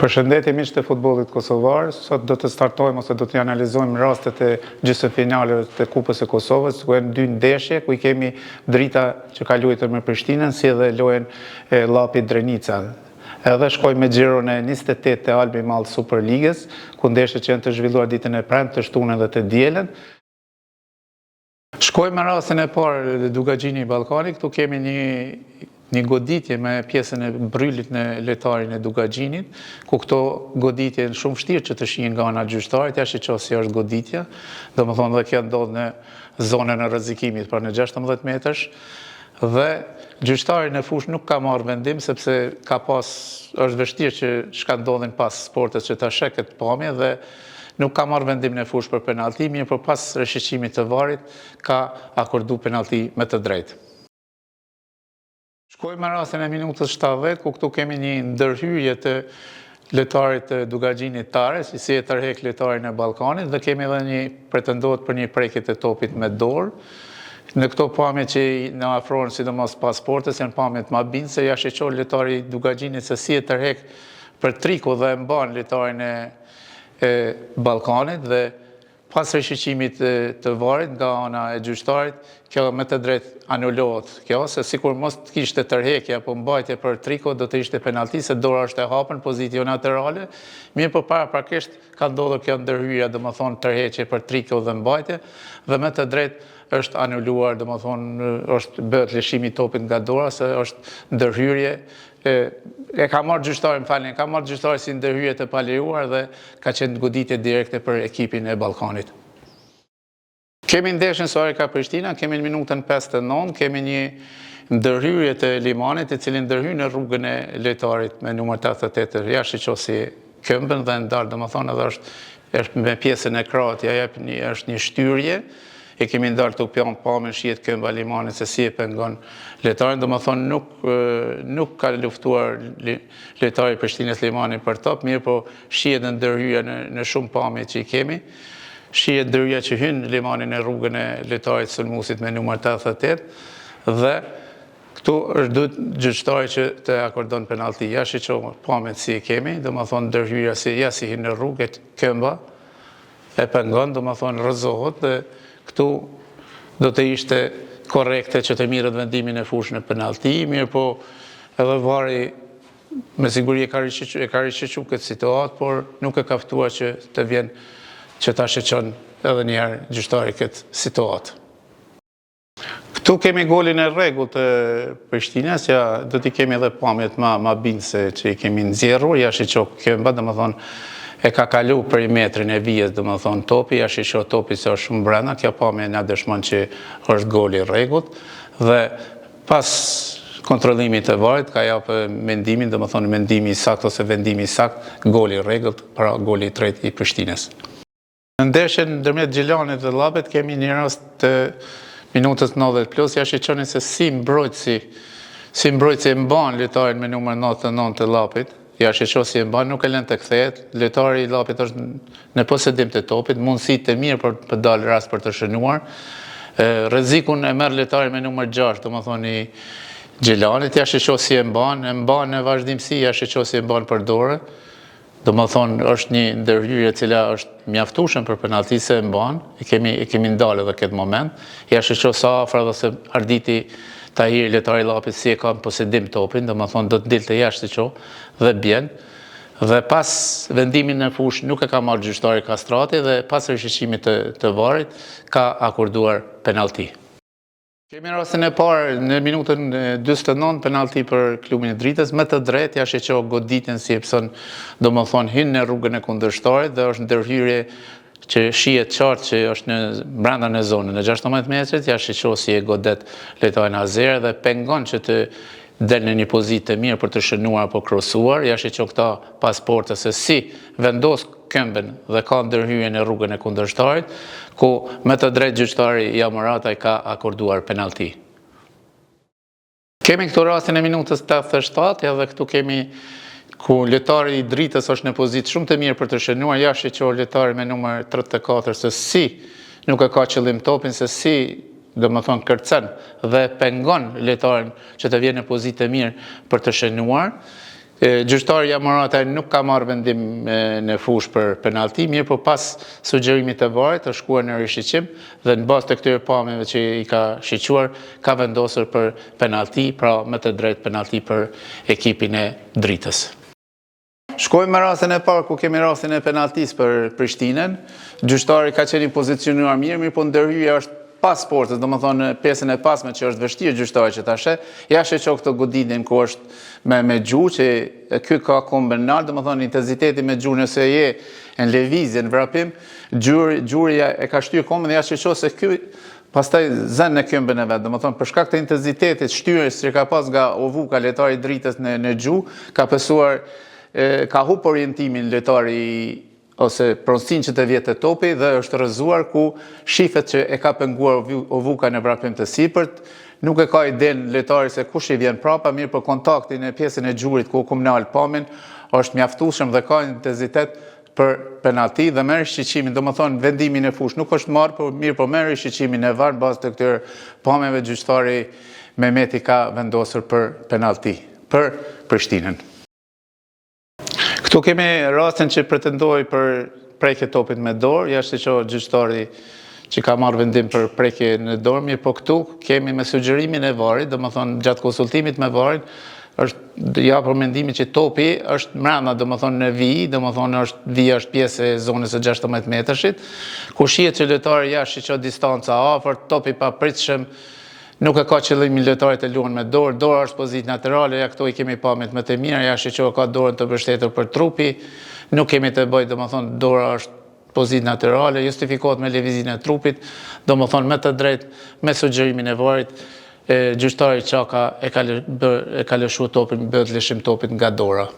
Përshëndetje miq të futbollit kosovar, sot do të startojmë ose do të analizojmë rastet e gjysmëfinaleve të Kupës së Kosovës, ku janë dy ndeshje, ku i kemi Drita që ka luajtur me Prishtinën, si edhe lojën e Llapi Drenica. Edhe shkojmë me xhiron e 28 të Albi Mall Superligës, ku ndeshjet që janë të zhvilluar ditën e premte, të shtunën dhe të dielën. Shkojmë me rastin e parë Dukagjini i Ballkani, këtu kemi një një goditje me pjesën e brylit në lojtarin e Dukagjinit, ku këto goditje janë shumë vështirë që të shihen nga ana e gjyqtarit, ja shiqo si është goditja, domethënë dhe kjo ndodh në zonën e rrezikimit, pra në 16 metërsh, dhe gjyqtari në fushë nuk ka marrë vendim, sepse ka pas, është vështirë që çka ndodhin pas portës që ta sheh këtë pamje dhe Nuk ka marrë vendim në fushë për penallti, mirëpo pas rishiqimit të VAR-it ka akordu penallti me të drejtë. Shkojmë me rastin e minutës 70, ku këtu kemi një ndërhyrje të lojtarit të Dukagjinit Tare, si si e tërhek lojtarin e Ballkanit, dhe kemi edhe një pretendohet për një prekje të topit me dorë. Në këto pamje që na afrohen sidomos pas portës, janë pamjet ma bindëse, ja shiqo lojtari i Dukagjinit se si e tërhek për triko dhe e mban lojtarin e e Ballkanit dhe pas rishiqimit të VAR-it nga ana e gjyqtarit, kjo me të drejtë anulohet kjo, se sikur mos të kishte tërhekje apo mbajtje për triko, do të ishte penalti, se dora është e hapur në pozitë jo natyrale, mirëpo paraprakisht ka ndodhur kjo ndërhyrja, domethënë tërheqje për triko dhe mbajtje, dhe me të drejtë është anuluar, domethënë është bëhet lëshimi i topit nga dora, se është ndërhyrje E, e ka marrë gjyqtari, më falni, e ka marrë gjyqtari si ndërhyrje të palejuar dhe ka qenë goditje direkte për ekipin e Ballkanit. Kemi ndeshjen Suhareka Prishtina, kemi në minutën 59, kemi një ndërhyrje të Limanit, i cili ndërhyn në rrugën e lojtarit me numër 88, ja shiqo si këmbën dhe ndal, domethënë edhe është është me pjesën e krahut, ja jep një, është një shtyrje, e kemi ndalë këtu pjan pamjen, shihet këmba e Limanit se si e pengon lojtarin, domethënë nuk, nuk ka luftuar lojtari i Prishtinës Limani për top, mirëpo shihet në ndërhyrja në, në shumë pamje që i kemi, shihet ndërhyrja që hyn Limani në rrugën e lojtarit sulmuesit me numër 88, dhe Këtu është duhet gjyqtari që të akordon penallti. Ja shiqo pamjet si e kemi, domethonë ndërhyrja si ja si hyn në rrugë e këmba e pengon, domethonë rrëzohet dhe këtu do të ishte korrekte që të mirret vendimi në fushë në penallti, mirëpo edhe VAR-i me siguri e ka rishiqu, e ka rishiqu këtë situatë, por nuk e ka ftuar që të vjen që ta shiqon edhe njëherë gjyqtari këtë situatë. Këtu kemi golin e rregullt të Prishtinës, ja do t'i kemi edhe pamjet ma, ma bindëse që i kemi nxjerrur, ja shiqo këmba, domethonë, e ka kalu perimetrin e vijës, domethonë, topi, ja shiqo topi se është shumë brenda, kjo pamje na dëshmon që është goli i rregullt, dhe pas kontrollimit të VAR-it, ka japë mendimin, domethonë, mendimi i saktë ose vendimi i saktë, goli i rregullt, pra goli i tretë i Prishtinës. Në ndeshjen ndërmjet Gjilanit dhe Llapit kemi një rast të minutës 90 plus, ja shiqoni se si mbrojtësi si mbrojtësi e mban lojtarin me numër 99 të Llapit, ja shiqo si e mban, nuk e lën të kthehet, lojtari i Llapit është në posedim të topit, mundësi të mirë për të dalë rast për të shënuar. Rrezikun e merr lojtari me numër 6, domethënë i Gjilanit, ja shiqo si e mban, e mban në vazhdimësi, ja shiqo si e mban për dorë. Domethonë, është një ndërhyrje e cila është mjaftueshëm për penallti se e mban, e kemi, e kemi ndalë edhe këtë moment. Ja shiqo sa afër edhe se Arditi Tahiri, lojtari i Llapit, si e ka në posedim topin, domethonë, do të dilte jashtë shiqo dhe bjen. Dhe pas vendimin në fushë nuk e ka marrë gjyqtari Kastrati dhe pas rishiqimit të, të VAR-it ka akorduar penallti. Kemi rastin e parë në minutën 49 penallti për klubin e Dritës, me të drejtë ja shiqo goditjen si e pëson, domethonë hyn në rrugën e kundërshtarit dhe është ndërhyrje që shihet qartë që është në brenda në zonën e 16 metrit, ja shiqo si e godet lojtarin Azer dhe pengon që të del në një pozitë të mirë për të shënuar apo krosuar, ja shiqo këta pas portës se si vendos këmbën dhe ka ndërhyrje në rrugën e kundërshtarit, ku me të drejtë gjyqtari Jamurataj ka akorduar penallti. Kemi këtu rastin e minutës 87, edhe këtu kemi ku lojtari i Dritës është në pozitë shumë të mirë për të shënuar, ja shiqo lojtari me numër 34 se si nuk e ka qëllim topin, se si domethonë kërcen dhe pengon lojtarin që të vjen në pozitë të mirë për të shënuar. Gjyqtari Jamurataj nuk ka marrë vendim në fushë për penallti, mirëpo pas sugjerimit të VAR-it është shkuar në rishiqim dhe në bazë të këtyre pamjeve që i ka shiquar, ka vendosur për penallti, pra me të drejtë penallti për ekipin e Dritës. Shkojmë me rastin e parë ku kemi rastin e penalltisë për Prishtinën. Gjyqtari ka qenë i pozicionuar mirë, mirëpo ndërhyrja është pas portës, domethënë në pjesën e pasme që është vështirë gjyqtari që ta sheh. Ja shiqo këtë goditjen ku është me me gju që ky ka këmbën nalt, domethënë intensiteti me gju nëse je në lëvizje, në vrapim, gjuri, gjuri e ka shtyrë këmbën dhe ja shiqo se ky Pastaj zën në këmbën e vet, domethënë për shkak të intensitetit shtyrjes që ka pas nga Ovuka lojtari i Dritës në në gju, ka pësuar e, ka hup orientimin lojtari ose pronësinë që të vjen te topi dhe është rrëzuar ku shifet që e ka penguar Ovuka në vrapim të sipërt, nuk e ka idenë lojtari se kush i vjen prapa, mirëpo kontakti në pjesën e gjurit ku kum nal pamjen është mjaftueshëm dhe ka intensitet për penallti dhe me rishiqimin, domethënë vendimi në fushë nuk është marrë, por mirëpo me rishiqimin në VAR në bazë të këtyre pamjeve gjyqtari Mehmeti ka vendosur për penallti për Prishtinën. Këtu kemi rastin që pretendohej për prekje topit me dorë, ja shiqo gjyqtari që ka marrë vendim për prekje në dorë, mirëpo këtu kemi me sugjerimin e VAR-it, domethënë gjatë konsultimit me VAR-in, është japur mendimi që topi është mrena, domethënë në vijë, domethënë është vija është pjesë e zonës së 16 metërshit, ku shihet që lojtari ja shiqo distanca afër, topi papritshëm, nuk e ka qëllimin lojtari të luan me dorë, dora është pozitë natyrale, ja këto i kemi pamjet më të mira, ja shiqo ka dorën të mbështetur për trupi, nuk kemi të bëjë, domethënë dora është pozitë natyrale, justifikohet me lëvizjen e trupit, domethënë me të drejtë, me sugjerimin e VAR-it, gjyqtari Çaka e ka, e ka lëshu topin, bëhet lëshim topit nga dora.